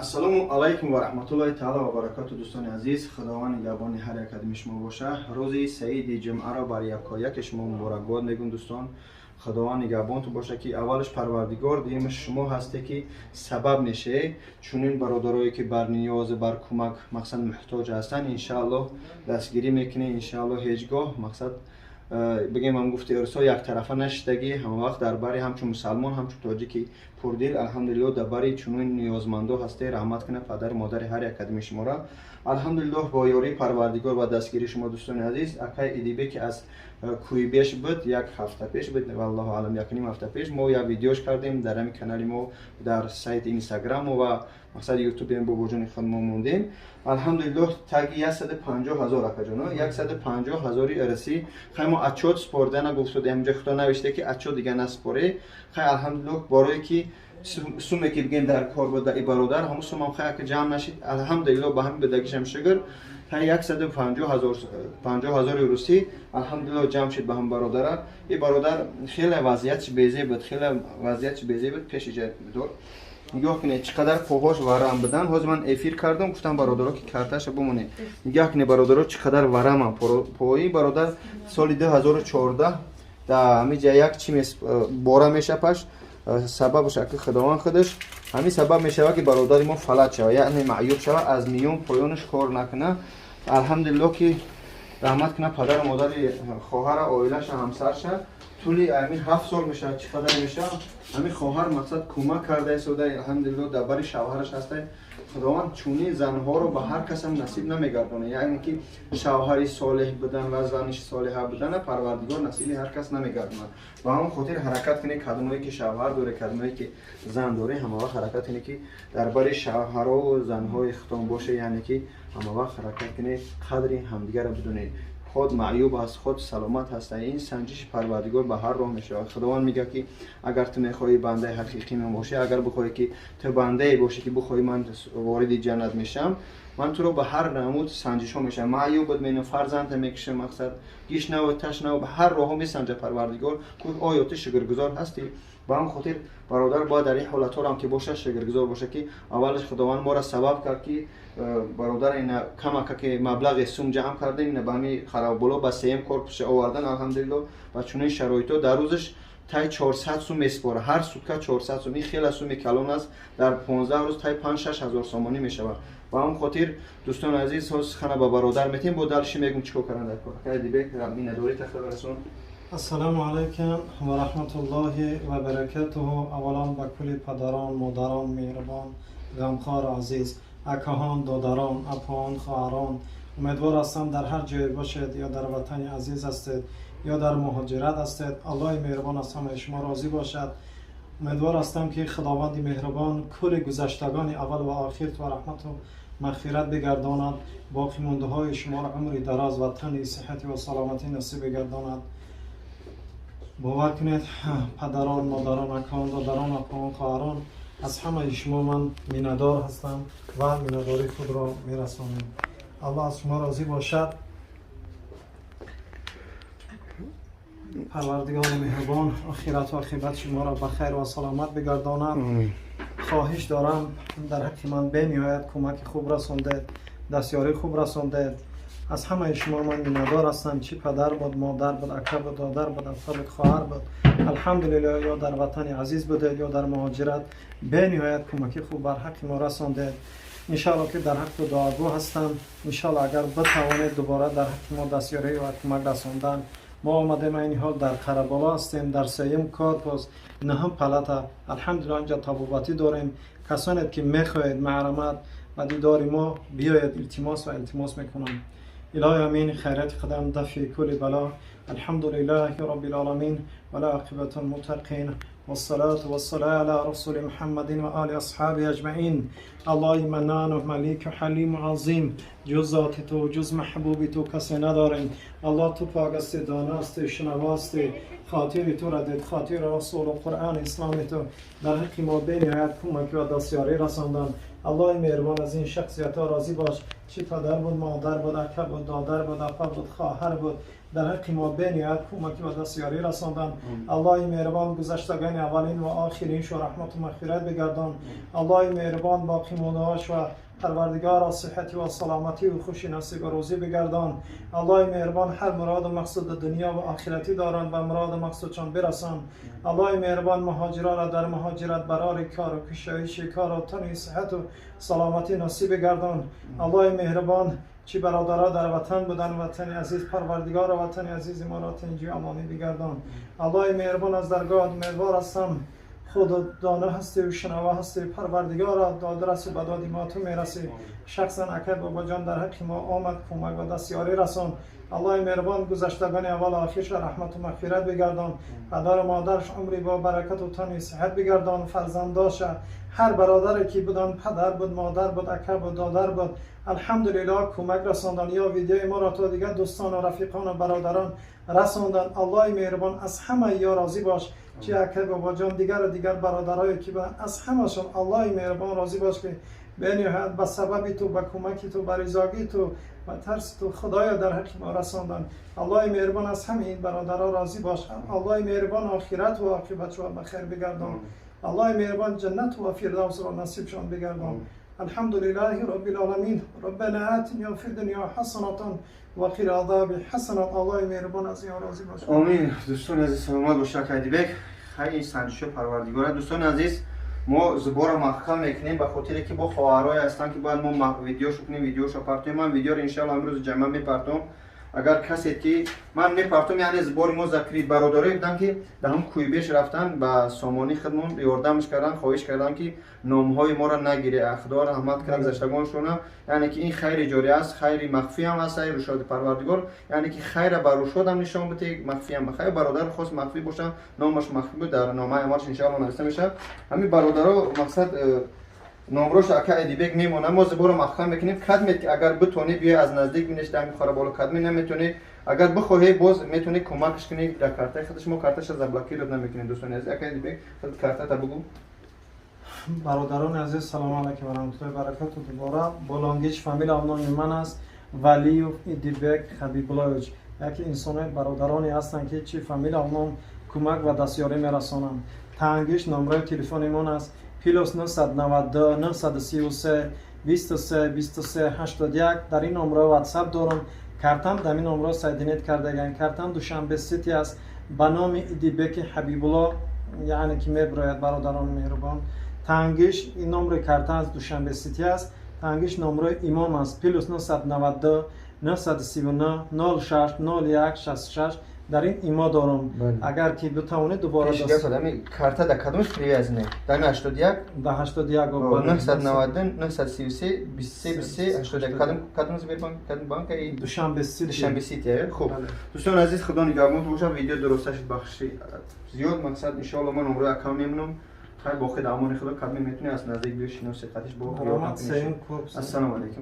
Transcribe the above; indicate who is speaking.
Speaker 1: Ассалому алайкум ва раҳматуллоҳи таала ва баракату. Дӯстони азиз, Худованд нигаҳбони ҳар як қадами шумо боша. Рӯзи саиди ҷумъаро бар якояки шумо муборакбод мегӯм, дӯстон. Худованд нигаҳбонтон боша, ки аввалаш Парвардигор, дуюмаш шумо ҳасте, ки сабаб мешавед чунин бародарое, ки бар ниёз, бар кӯмак, мақсад, муҳтоҷ ҳастанд, иншааллоҳ дастгирӣ мекунед. Иншааллоҳ ҳеҷ гоҳ, мақсад, бигем, ҳам гуфти ирсо, яктарафа нашидагӣ, ҳамавақт дар бари ҳамчун мусалмон, ҳамчун тоҷики пурдил, алҳамдулиллоҳ, дар бари чунин ниёзмандо ҳасте. Раҳмат кунад падару модари ҳар як қадами шуморо. Алҳамдулиллоҳ, бо ёрии Парвардигор ва дастгирии шумо, дӯстони азиз, акай Идибе, ки аз Кӯйбеш буд, як ҳафта пеш буд, валлоҳу алам, якним ҳафта пеш мо як видеош кардем дар ҳамин канали мо, дар сайти Инстаграму ва, мақсад, Ютубем, бобоҷони худ мо мондем. Алҳамдулиллоҳ, таги 150 ҳазор, акаҷоно, 150 ҳазори рсӣ. Хай, мо отчёт спордана гуфтудем, ҳамҷо худо навишта, ки отчёт дига наспорӣ. Хай, алҳамдулиллоҳ, барое ки суме ки бигем дар кор буд и бародар, ҳамун сумам хай ака ҷамъ нашид. Алҳамдулиллоҳ, ба ҳамин бидагишам шукр, та 150 ҳазор, 50 ҳазори русӣ, алҳамдулиллоҳ, ҷамъ шуд ба ҳам бародара. И бародар хеле вазъиятш безеб буд, хеле вазъиятш безеб буд. Пеши ҷа дор, нигоҳ кунед, чӣ қадар поҳош варам будан. Ҳозир ман эфир кардам, гуфтам бародаро, ки карташа бимонед. Нигоҳ кунед, бародаро, чӣ қадар варамам пои бародар. Соли 2014 дар ҳамиҷа як чи бора мешапаш, сабабаш аки Худованд худаш ҳамин сабаб мешавад, ки бародари мо фалаҷ шавад, яъне маъюб шавад, аз миён поёнаш кор накунад. Алҳамдулиллоҳ, ки раҳмат кунад падару модари хоҳара, оилаша, ҳамсарша. Тӯли ҳамин 7 сол мешавад, чӣ қадар мешавад, ҳамин хоҳар, мақсад, кӯмак карда истода. Алҳамдулиллоҳ, дар бари шавҳараш ҳаста. Худованд чунин занҳоро ба ҳар касам насиб намегардонад, яъне ки шавҳари солеҳ будан ва зани солеҳа будана Парвардигор насиби ҳар кас намегардонад. Ба ҳамон хотир ҳаракат кунед, кадомое ки шавҳар доре, кадомое ки зан доре, ҳамавақт ҳаракат кунед, ки дар бари шавҳарову занҳои худтон боше, яъне ки ҳамавақт ҳаракат кунед, қадри ҳамдигарро бидонед. Худ маъюб аст, худ саломат ҳаст, ин санҷиши Парвардигор ба ҳар роҳ мешавад. Худованд мегӯяд, ки агар ту мехоҳӣ бандаи ҳақиқӣ ман бошӣ, агар бихоҳӣ, ки ту бандае бошӣ, ки бихоҳӣ ман вориди ҷаннат мешавам, ман туро ба ҳар намуд санҷишҳо мешавам. Маъюбат менам, фарзанда мекушам, мақсад, гишнаву ташнаву, ба ҳар роҳҳо месанҷа Парвардигор, оё ту шукргузор ҳастӣ? Ба ҳамн хотир бародар бояд дар ин ҳолатҳоро ки бошад, шукргузор бошад, ки аввалаш Худованд моро сабаб кард, ки бародар ина камака ки маблағи сум ҷамъ кардем, ина ба ҳамин харобболо ба сеюм корпуси овардан. Алҳамдулилло, ба чунин шароитҳо дар рӯзаш тай 400 сум меспора, ҳар сутка 400 сум. Ин хеле суми калон аст, дар 15 рӯз тай 5-6 ҳазор сомонӣ мешавад. Ба ҳамн хотир, дӯстони азиз, ҳоз сухана ба бародар метем, бо дальше мегум чӣ кор кардан дар кор. Дибек, миннатдорӣ тахта расон.
Speaker 2: Ассалому алайкум ва раҳматуллоҳи ва баракатуҳу. Аввалан ба кулли падарон, модарон, меҳрубон, ғамхор, азиз акаҳон, додарон, апоон, хоҳарон, умедвор ҳастам, дар ҳар ҷое бошед, ё дар ватани азиз ҳастед, ё дар муҳоҷират ҳастед, Аллоҳи меҳрубон аз ҳамаи шумо розӣ бошад. Умедвор ҳастам, ки Худованди меҳрубон кулли гузаштагони аввал ва охир ва раҳмату мағфират бигардонад, боқимондаҳои шуморо умри дароз ва тани сиҳатӣ ва саломатӣ насиб бигардонад. Бовар кунед, падарон, модарон, акон, додарон, апоон, хоҳарон, аз ҳамаи шумо ман миннатдор ҳастам ва миннатдории худро мерасонем. Аллоҳ аз шумо розӣ бошад. Парвардигори меҳрубон охирату оқибат шуморо ба хайр ва саломат бигардонад. Хоҳиш дорам, дар ҳаққи ман бениҳоят кӯмаки хуб расондед, дастёрии хуб расондед. Аз ҳамаи шумо ман миннатдор ҳастам, чӣ падар буд, модар буд, ака буд, додар буд, апа буд, хоҳар буд. Алҳамдулилло, ё дар ватани азиз будед, ё дар муҳоҷират, бениҳоят кӯмаки хуб бар ҳаққи мо расондед. Иншалло, ки дар ҳаққу дуогӯ ҳастам. Иншалло, агар битавонед, дубора дар ҳаққи мо дастёрӣ ва кӯмак расондан. Мо омадем, айни ҳол дар Қараболо ҳастем, дар сеюм корпус, нӯҳум палата. Алҳамдулилло, инҷа табобатӣ дорем. Касоне ки мехоҳед, марҳамат, ба дидори мо биёед, илтимос ва илтимос мекунам. Илоҳи амин, хайрияти қадам, дафъи кулли бало. Алҳамдулиллаҳи роббил оламин ва ла оқибату лмуттақин والصلاة والسلام على رسول محمد وآل أصحابه أجمعين. الله منان و ملیک و حلیم و عظیم، جز ذات تو، جز محبوبی تو کسی نداریم. الله، تو پاک هستی، دانا هستی، شنوا هستی. خاطر تو را دید، خاطر رسول و قرآن اسلام تو در حق ما بینهایت کمک و دستیاری رساندن. الله مهربان، از این شخصیت ها راضی باش، چی پدر بود، مادر بود، اکا بود، دادر بود، اپا بود، خواهر بود. дар ҳаққи мо бениҳоят кӯмакӣ ва дастёрӣ расонданд. Аллоҳи меҳрубон гузаштагони аввалин ва охириншо раҳмату мағфират бигардон. Аллоҳи меҳрубон боқимондаҳош ва парвардигоро сиҳатӣ ва саломатӣ ва хуши насиб ва рӯзӣ бигардон. Аллоҳи меҳрубон ҳар муроду мақсуди дунё ва охиратӣ доранд ба муроду мақсудшон бирасон. Аллоҳи меҳрубон муҳоҷиронро дар муҳоҷират барори кору кушоиши кору тани сиҳату саломатӣ насиб бигардон. Аллоҳи меҳрубон чӣ бародаро дар ватан буданд, ватани азиз парвардигоро ватани азизи моро тинҷӣ амонӣ бигардон. Аллоҳи меҳрубон аз даргоҳат умедвор ҳастам, худ дона ҳастӣ ва шунава ҳастӣ. Парвардигоро додрасу ба доди мо ту мерасӣ. Шахсан акай бобоҷон дар ҳаққи мо омад, кӯмак ва дастёрӣ расон. Аллоҳи меҳрубон гузаштагони аввал охирша раҳмату мағфират бигардон. Падару модараш умри бо баракату тани сиҳат бигардон. Фарзандоша ҳар бародаре ки буданд, падар буд, модар буд, ака буд, додар буд, алҳамдулиллоҳ кӯмак расонданд ё видеои моро то дигар дӯстону рафиқону бародарон расонданд. Аллоҳи меҳрубон аз ҳамаи ё розӣ бош, чи акай бобоҷон дигару дигар бародарое ки буданд, аз ҳамашон Аллоҳи меҳрубон розӣ бош, ки бениҳоят ба сабаби ту, ба кӯмаки ту, ба ризогии ту ва тарси ту худоё дар ҳаққи мо расонданд. Аллоҳи меҳрубон аз ҳамаи ин бародаро розӣ бош. Аллоҳи меҳрубон охирату оқибатшо ба хайр бигардон. Аллоҳи меҳрубон ҷаннату ва фирдавсро насибшон бигардон. الحمد لله رب العالمين. ربنا آتنا في الدنيا حسنة وقنا عذاب حسنة. الله مهربان از این راضی باشه.
Speaker 1: آمین. دوستان عزیز سلامت باشه акай Идибек. Хайр, санҷиши парвардигора. Дӯстони азиз, мо зуборо маҳкам мекунем ба хотире ки бо хоҳарое ҳастанд, ки бояд мо видеошо кунем, видеошо партоем. Ман видеоро иншалло имрӯз ҷамъа мепартом. Агар касе ки ман мепартом, яъне сбори мо закрыт. Бародарое буданд, ки дар ҳам кӯйбеш рафтан, ба сомонӣ худмон ёрдамш кардан, хоҳиш кардан, ки номҳои моро нагире. Худо раҳмат кунад гузаштагоншона. Яъне ки ин хайри ҷорӣ аст, хайри махфӣ ҳам аст, хайри рушоди парвардигор. Яъне ки хайра ба рушодам нишон бите, махфӣ ҳам ба хайр. Бародар хост махфӣ бошад, номаш махфӣ буд, дар номаи амалш иншоалло нависта мешавад. Ҳамин бародаро мақсад номрош ака Эдибек мемонад. Мо сборо маҳкам мекунем. Кадмет ки агар битонӣ, биёй аз наздик бинеш дар ҳамин хора боло. Кадме наметонӣ, агар бихоҳӣ, боз метавонӣ кӯмакш кунӣ дар картаи худаш. Мо карташа заблокировать намекунем. Дӯстони азиз, ака Эдибек, худ картата бугӯ.
Speaker 2: Бародарони азиз, салому алайкум ва раҳматуллоҳи баракату. Дубора Болонгич, фамилия номи ман аст Валиев Идибек Хабибуллоевич. Яке инсонои бародароне ҳастанд, ки чи фамилия ном кӯмак ва дастёрӣ мерасонанд. Тангиш номраи телефони мон аст +992 933 23 23 81. Дар ин номро ватсап дорам, картам дар ин номро соединить кардаган. Картам Душанбе Сити аст, ба номи Идибеки Ҳабибулло, яъне ки мебирояд. Бародарони меҳрубон, тангиш ин номри карта аз Душанбе Сити аст. Тангиш номрои имом аст +992 939 06 01 66. Дар ин имо дорам, агар ки битавонед дубора.
Speaker 1: Карта да кадомаш привязанный? Дар 81?
Speaker 2: Да, 81.
Speaker 1: 992 933 23 23 81. Кадом Сбербанк, кадом банка?
Speaker 2: Душанбе Сити.
Speaker 1: Душанбе Сити. Хуб, дӯстони азиз, худо нигаҳбон бошад. Видео дуруста шуд, бахши зиёд. Мақсад, иншоалло, ман номрои аккаунт мемонам. Хайр, бо худ амони худо. Кадме метавонӣ аз наздик биё, шиноси қатиш бо. Ассалому алайкум.